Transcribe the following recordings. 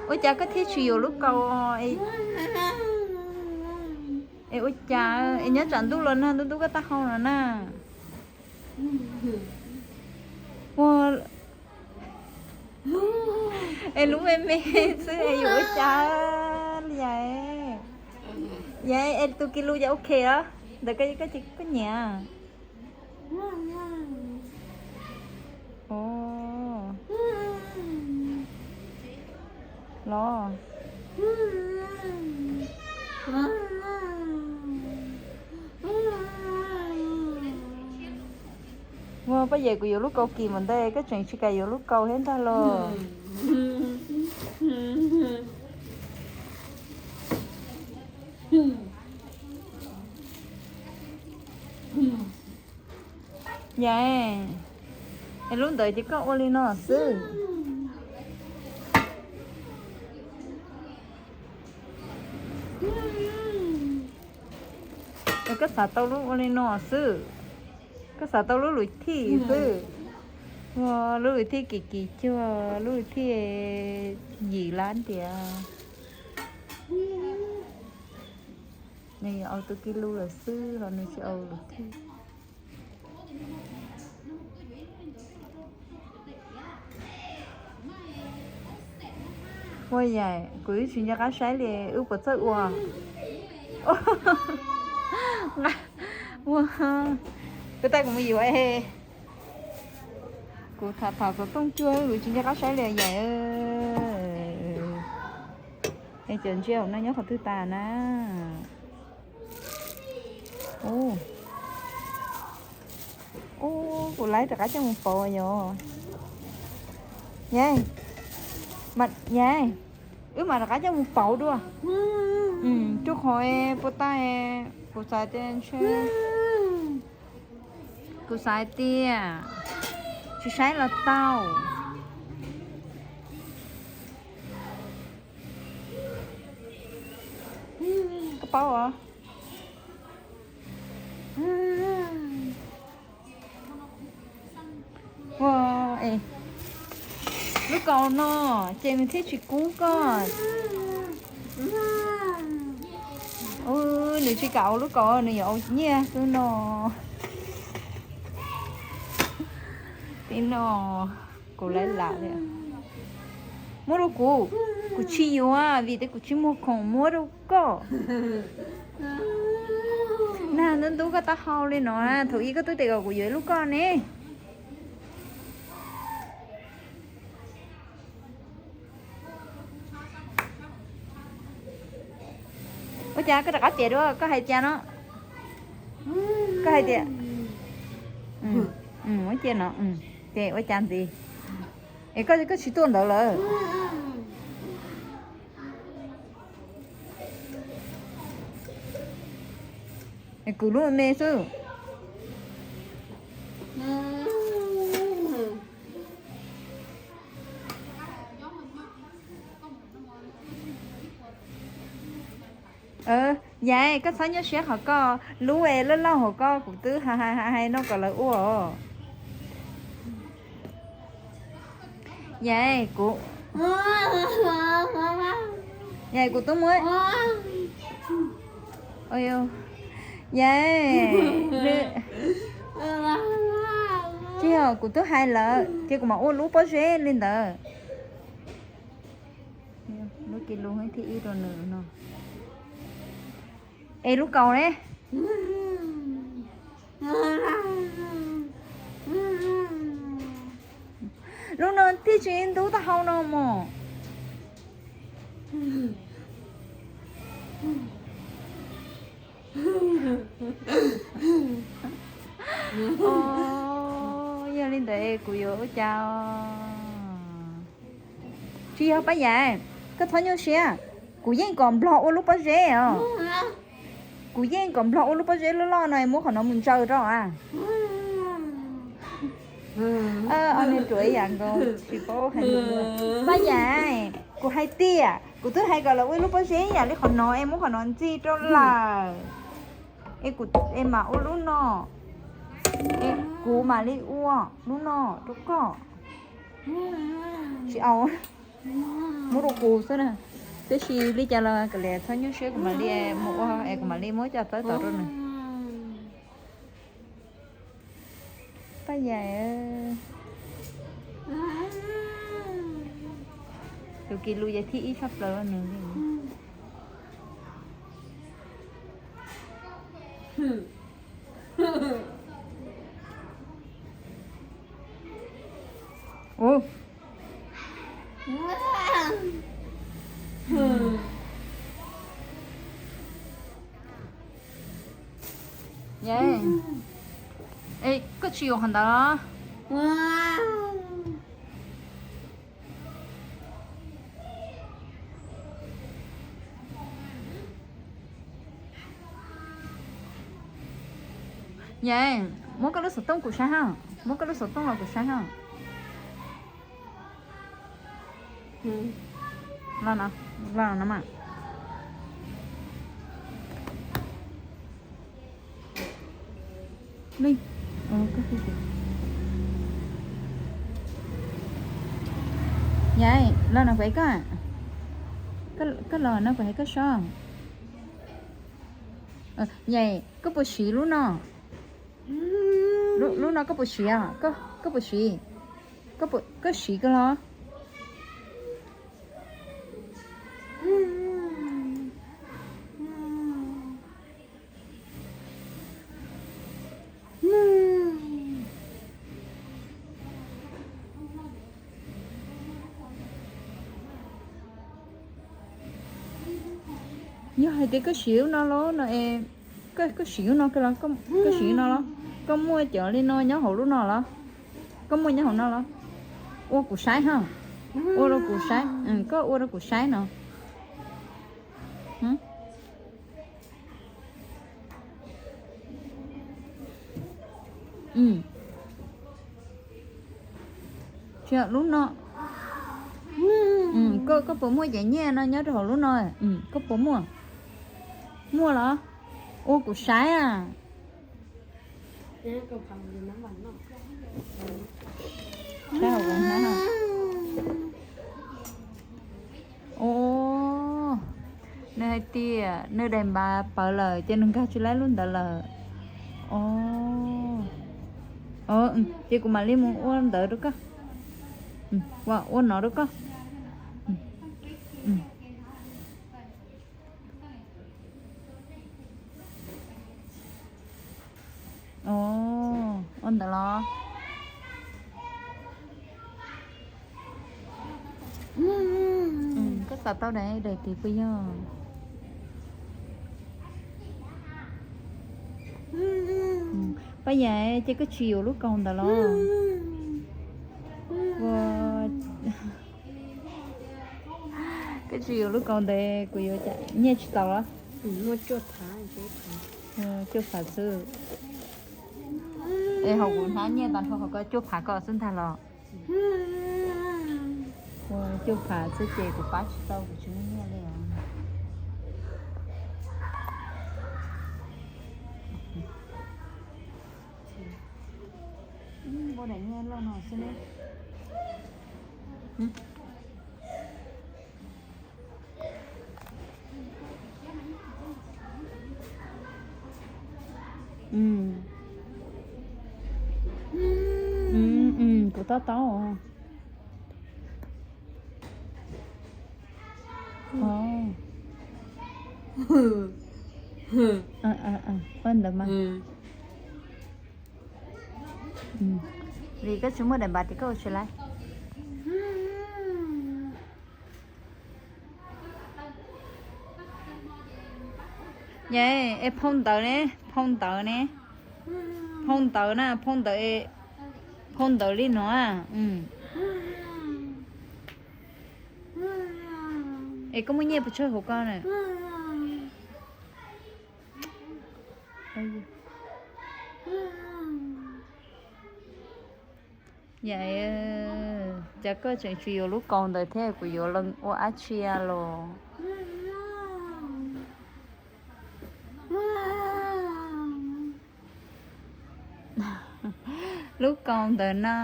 Ua cas koj thiaj tsis yuav lub kaus? Es ua cas es nyob tsam ntuj los nag ntub ntub koj taub hau no na? Ua, es lub me me xwb es yuav ua cas li yam? Yam es tus kis lus yam ok os, ntawm koj koj nyiam. Los. Ua Paj Yam, kuv yuav lub kaus kis mas ntag, koj tseem tsis kam yuav lub kaus thiab ntag los? Yam, es lub ntawd ces koj ua li no xwb. Es koj xav tau lub ua li no xwb. Koj xav tau lub lus thij xwb. Ua lub lus thij kim kim cuag lub lus thij yim lab ntiav. Nws yuav au tus kis lus lawm xwb los nws tsis au lus thij. Ua yam, kuv twb tsis nco qab saib li, wb puas txawj ua? Ua, kuv tais kuv mus yuav, kuv tham tham xov tooj cuag kuv tsis nco qab saib li yam. Es cov ntsia no nyob qhov twg tas na? Ub, kuv laib rov qab coj mus pauv yom. Yam, yam, wb mam rov qab coj mus pauv dua. Rau qhov puas tag, kuv xav tias ntshe, kuv xav tias tsis saib los tau. Koj paub os. Lub kaus no ces nws thiaj tsis kub koj. Nws tsis kam ua lub kaus, nws yuav ua nyiaj xwb no. Tib no kuv laib lam li. Muab rau kuv, kuv tsis yuav vim tias kuv tsis muag khoom muab rau koj. Nag ntub ntub koj taub hau li no, thaum ub koj twb tias kom kuv yuav ib lub koj ne. Ua cas koj rov qab piav dua, koj hais tias no, koj hais tias, ua cia no, ces ua cas ntxiv, es koj tsis tuaj ntawd lawm. Es kuv lub me xwb. Yam, koj txhob nyuaj siab, qhov koj lub es loj loj hauv koj kuv twb hais hais hais no kom lawv ua os. Yam, kuv, yam, kuv twb muab, yam, tsis yog, kuv twb hais lawm ces kuv mam ua lub pob zeb li ntawd. Lub kis lus thib ib rau nws no. Es lub kaus ne? Lub no thiaj tsis ntub taub hau no mog. Yog li ntawd kuv yuav ua cas? Tsis yog Paj Yam, koj txhob nyuaj siab, kuv yeej kom Nplog ua lub pob zeb os. Kuv yeej kom Nplog ua lub pob zeb loj loj no muab qhov no mus ntsaws rau a. Niag ruam ib yam nkaus tsis paub hais lus. Paj Yam, kuv hais tias kuv twb hais kom lawv ua ib lub pob zeb yam li qhov no es muab qhov no ntxig rau lawm. Es kuv es mam ua lub no. Es kuv mam li ua lub no rau koj. Tsis au. Muab rau kuv xwb na. Tab sis li cas los kav liam, txhob nyuaj siab, kuv mam li mus ua es kuv mam li muab coj tawb tom rau nws. Paj Yais, tus kis lus yog thib ib tshaj plaws nws li. Ua, Yais, es koj tsis yuav qhov ntawd los? Yais, muab koj lub xov tooj kuv saib hab, muab koj lub xov tooj los kuv saib hab. Yais, los no kuv hais koj, koj los no kuv hais koj sob. Yais, koj puas siv lub no? Lub no koj puas siv? Koj puas siv? Koj siv koj los? Yog hais tias koj siv lub no los no es, koj siv lub no los, koj siv lub no los, koj muaj cov li no nyob hauv lub no los? Koj muaj nyob hauv no los? Ua kuv saib hab, ua rau kuv saib, koj ua rau kuv saib no. Lub no, koj puas muaj cov nyiaj no nyob rau hauv lub no? Koj puas muaj? Muaj los? Ua kuv saib a. Nws hais tias nws daim npav pawv lawm ces nws nkag tsis laib lub ntawd lawm. Ces kuv mam li mus ua ntawd rau koj. Ua no rau koj. Ua ntawd los? Koj xav tau daim, daim tid puas yog? Paj Yais, ces koj tsis yuav lub kaus ntawd los? Koj tsis yuav lub kaus ntawd kuv yuav cas, nyiaj tsis tau los? Cuaj phav xwb. Es hauv kuv hnab nyiaj tag nrho hauv koj cuaj phav ko xwb ntag los? Cuaj phav xwb ces kuv pab tsis tau, kuv tsis muaj nyiaj li os. Npuaj daim nyiaj loj no xwb ne. Kuv to taub. Ua ntawd mas. Vim koj tsis muaj daim npav ces koj ua tsis laib. Yais, es phau ntawv ne, phau ntawv ne, phau ntawv na, phau ntawv, phau ntawv li no. Es koj muaj nyiaj puas tsawg hauv ko na? Yais, cas koj tseem tsis yuav lub kaus ntawd thiab, kuv yuav los ua dab tsi los? Lub kaus ntawd na.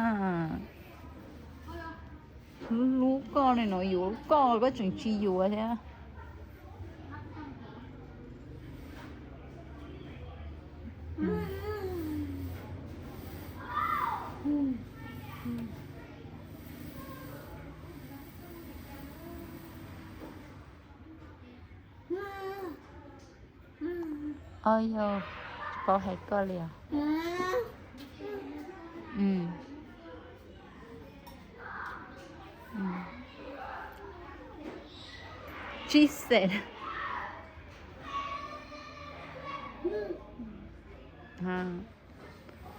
Hlub koj ne no, yuav koj koj tseem tsis yuav thiab. Au yau, tsis paub hais koj li os. Tsis xev.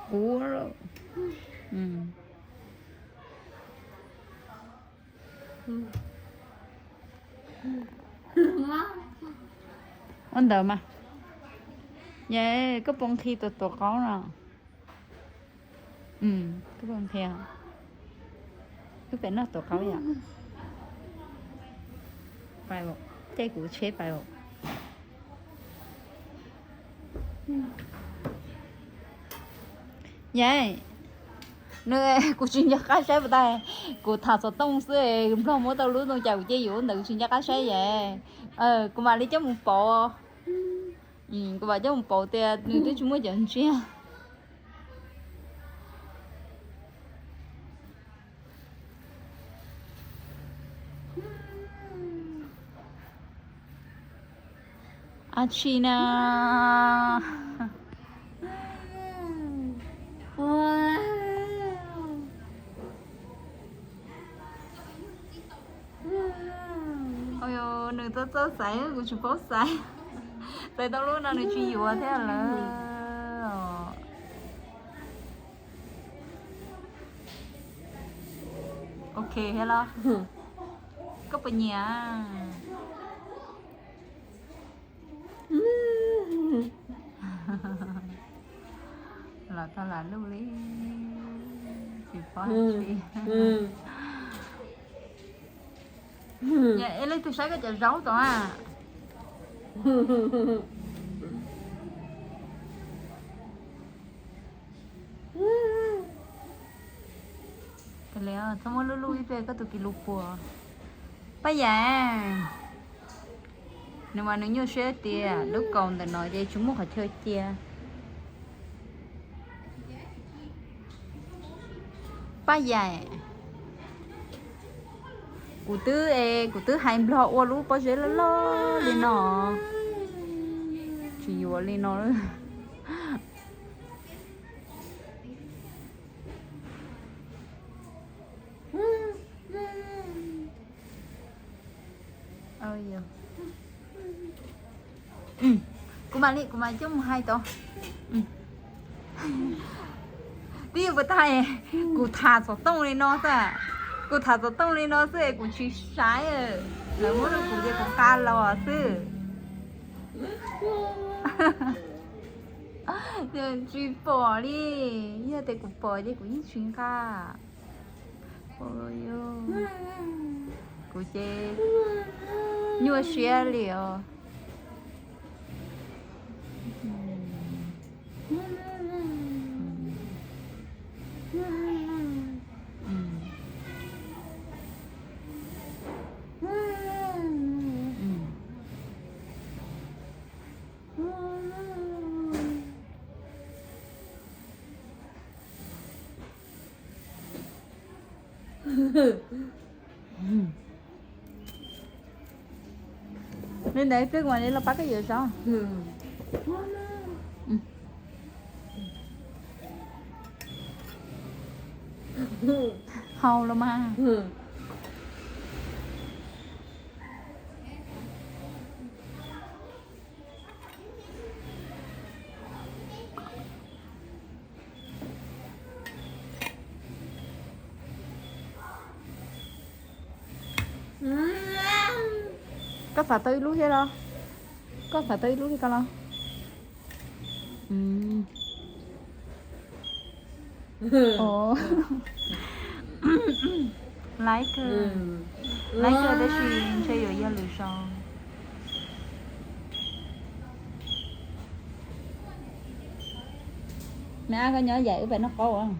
Kuv ua ntawd mas. Yam koj puas nqhis tuam tuam qaub no? Koj puas nqhis? Wb pem noj tuam qaub yom. Pais, caij kuv tsheb pais. Yam, nws, kuv tsis nco qab saib puas tau, kuv tham xov tooj xwb, Nplog muab tau lub ntoo cas kuv cia yuav ntawd, kuv tsis nco qab saib yam. Kuv mam li coj mus pauv. Kuv mam coj mus pauv tias nws twb tsis muaj cov ntsiab. Ab tsi na. Nws txawj txawj xaiv, kuv tsis paub xaiv. Xaiv tau lub no nws tsis yuav thiab lawm. Ok thiab los? Koj puas nyiam? Los tau lam luj li, tsis paub tsi. Yam, es leej twg saib koj cov zaub tod a? Txhob muab lub lub ib pliag koj tus kis lus puas. Paj Yam, nws mas nws nyuaj siab tiag, lub kaus ntawm no ces tsis muaj qhov chaw cia. Paj Yam, kuv twb es kuv twb hais Nplog ua lub pob zeb loj loj li no, tsis yuav li no. Kuv mam li, kuv mam coj mus hais tod. Twb yog puas tag, kuv tham xov tooj li no xwb, kuv tham xov tooj li no xwb kuv tsis saib, lawv muab rau kuv ces kuv nqa los xwb. Tsis pom li, yog tias kuv pom ces kuv yeej tsis nqa. Kuv ces nyuaj siab li os. Li ntawd peb kuv mam li los pab koj yuav zaub. Haus los mas. Koj xav tau ib lub thiab los? Koj xav tau ib lub li ko los? Laib kawg, laib kawg tab sis ntshe yuav yog lwm zaus. Me ab, koj nyob yaim wb pem noj qaub os.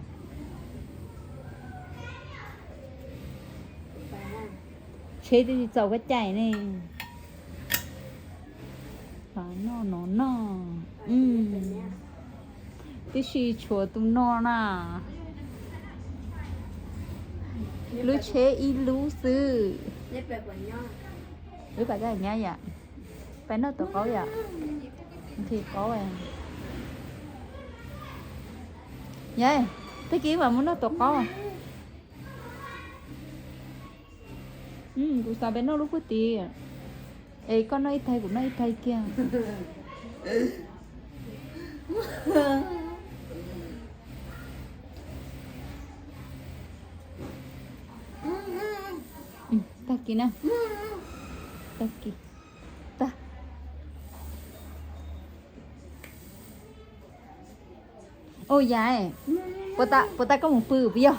Tsheb twb tsis txaus koj caij ne. Noj no noj. Tib si tshuav tus no na. Lub tsheb ib lub xwb. Wb pais koj nyab yom. Pais noj tau qaub yom. Nqhis qaub. Yom, tag kis mam mus noj tau qaub. Kuv xav peb noj lub puag tid. Es koj noj ib taig kuv noj ib taig kiag. Tag kis na. Tag kis. Tag. Ua yam, puas tas koj mus pw puas yog?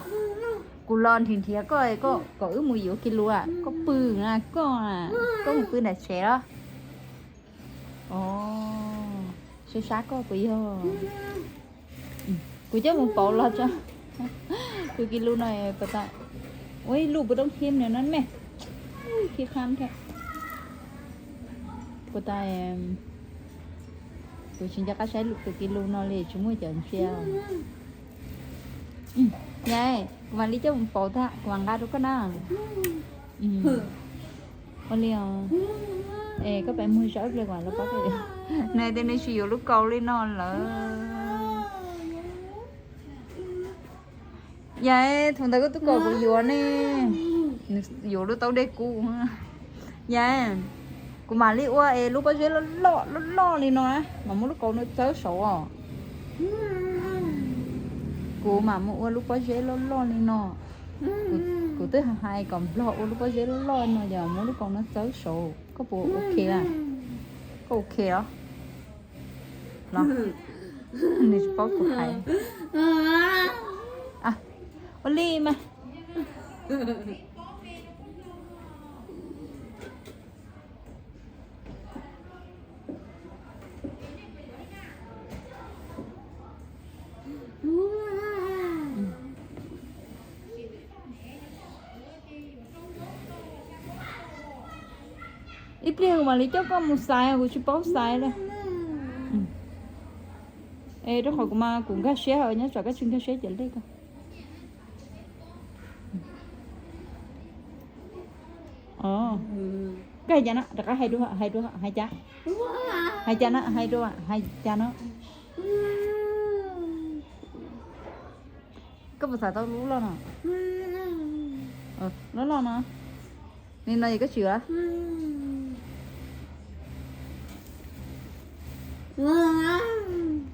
Kuv los nrhiav nrhiav koj, koj kom wb mus yuav kis lus, koj pw na koj, koj mus pw nram tsev los? Sab sab koj puas yog? Kuv coj mus pauv los tso. Tus kis lus no puas tas, ua ib lub puas toob khib no me, khib qhab thiab. Puas tas, kuv tsis nco qab saib tus kis lus no li, tsis muaj cov ntsia. Yam, kuv mam li coj mus pauv tag kuv mam nqa rau koj na. Ua li os. Es koj pais muag zog ib pliag kuv mam los pab koj. Nws tias nws tsis yuav lub kaus li no lawm. Yam, thaum ntawd koj twb kom kuv yuav ne. Nws yuav lub taub dej kub. Yam, kuv mam li ua es lub pob zeb loj loj loj loj li no na, mam muab lub kaus no txawb saud os. Kuv mam mus ua lub pob zeb loj loj li no. Kuv twb hais kom nplog ua lub pob zeb loj loj no yog muab lub kaus no txawb saud, koj puas ok a? Koj ok os? Los, nws tsis paub kuv hais. Ua li mas. Ib pliag kuv mam li coj koj mus xaiv, kuv tsis paub xaiv li. Es rau qhov kuv mas kuv nkag siab, nyob tsam koj tsis nkag siab ces lej koj. Koj hais cas na, rov qab hais dua, hais dua, hais cas? Hais cas na, hais dua, hais cas no? Koj puas xav tau lub loj no? Lub loj no. Li no es koj tsis yuav?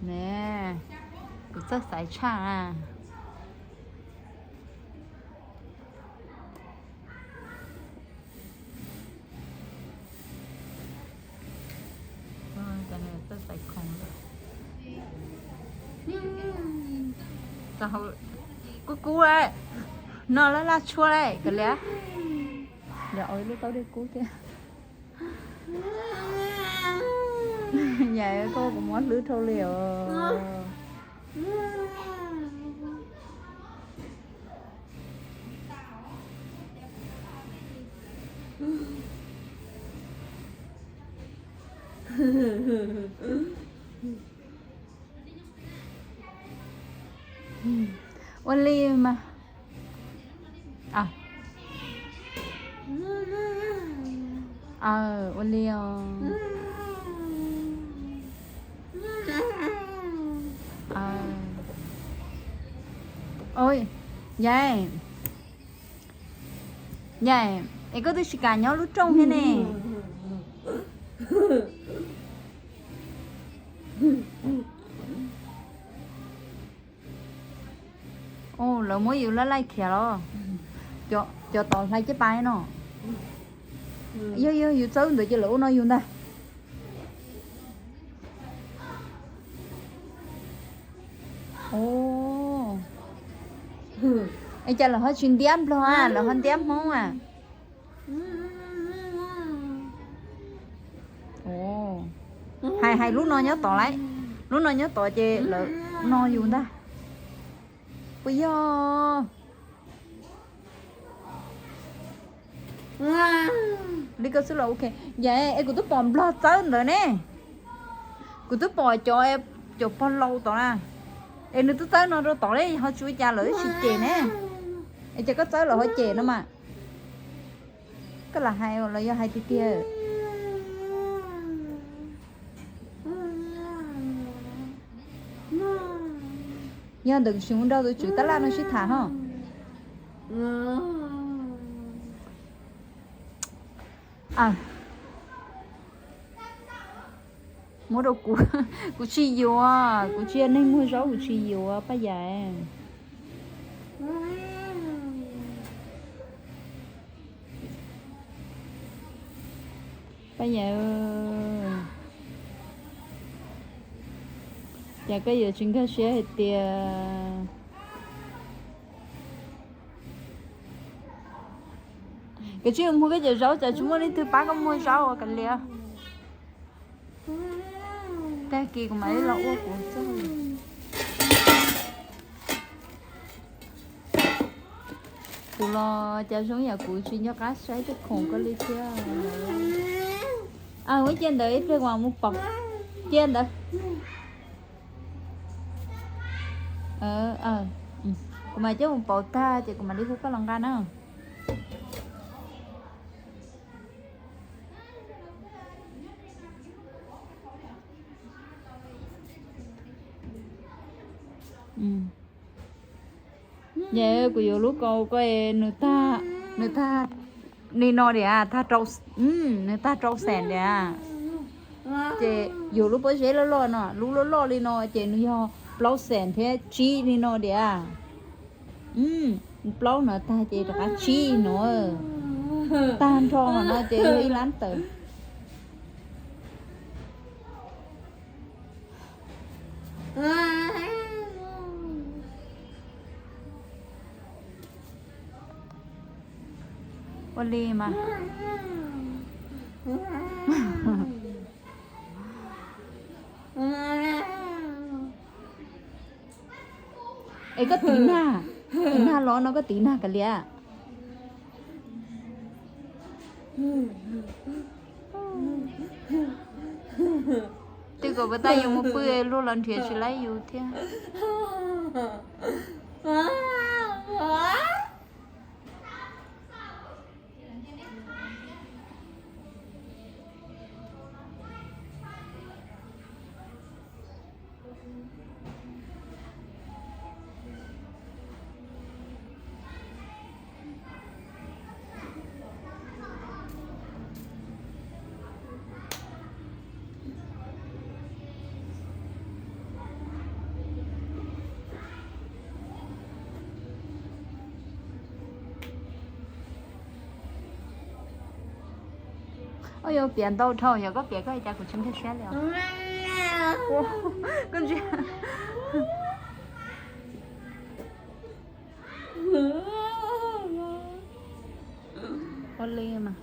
Ne, kuv txawj xaiv tshaj na. Kub kub lawm, no laj laj tshuaj lawm, kav liam. Yog ua ib lub taub dej kub thiab. Yam, koj kuv mob hlwb dhau li os. Ua li mas. Ua li os. Yam, yam, es koj twb tsis kam nyob lub rooj thiab ne. Lawv muab yus laj laij khiav los. Cov tod hlais caj pas no. Yog yog yus txawb ntawd ces lawv ua no yus ntag. Es cas lawv ho tsis ntiab nplog a, lawv ho ntiab hmoob a? Hais hais lub no nyob tod lauj, lub no nyob tod ces lawv no yus ntag. Puas yog? Li ko xwb los ok. Yam es kuv twb pom nplog txawb ntawd ne. Kuv twb pom cov, cov pog laus tod na. Es nws twb txawb no rau tod li ho tsis ua cas lawm tsis cem ne. Es ces koj txawb lawm ho cem no mas. Koj lam hais los yog hais tiag tiag. Yog ntawd kuv tsis mus nrog tus tswv tab laj no sib tham ho. Muab rau kuv, kuv tsis yuav, kuv tsis yog neeg muag zaub, kuv tsis yuav Paj Yam. Paj Yam, cas koj yuav tsis nkag siab hais tias koj tsis muag koj cov zaub, cas tsis muaj leej twg pab koj muag zaub ua kav liam. Tag kis kuv mam li los ua kuv txoj. Kuv los cas zoo yam kuv tsis nco qab saib tej khoom koj li thiab. Ua cia ntawd ib pliag kuv mam mus pauv. Cia ntawd. Kuv mam coj mus pauv tag ces kuv mam li hu koj los nqa na. Ces kuv yuav lub kaus ko, nws tag, nws tag li no diam, nws tag rau xees diam. Ces yus lub pob zeb loj loj no, lub loj loj li no ces nws yog plaub xees thiab tsib li no diam. Plaub no tag ces rov qab tsib no. Tag nrho no ces yog ib lab tawm. Ua li mas. Es koj tiv nag, tiv nag los no koj tiv nag kav liam. Tej kom puas tab yus mus pw luag los nrhiav tsis laib yus thiab. Ua yuav piav ntau dhau, yog koj piav koj cas kuv tsis nkag siab li os. Koj ntsia. Ua li mas.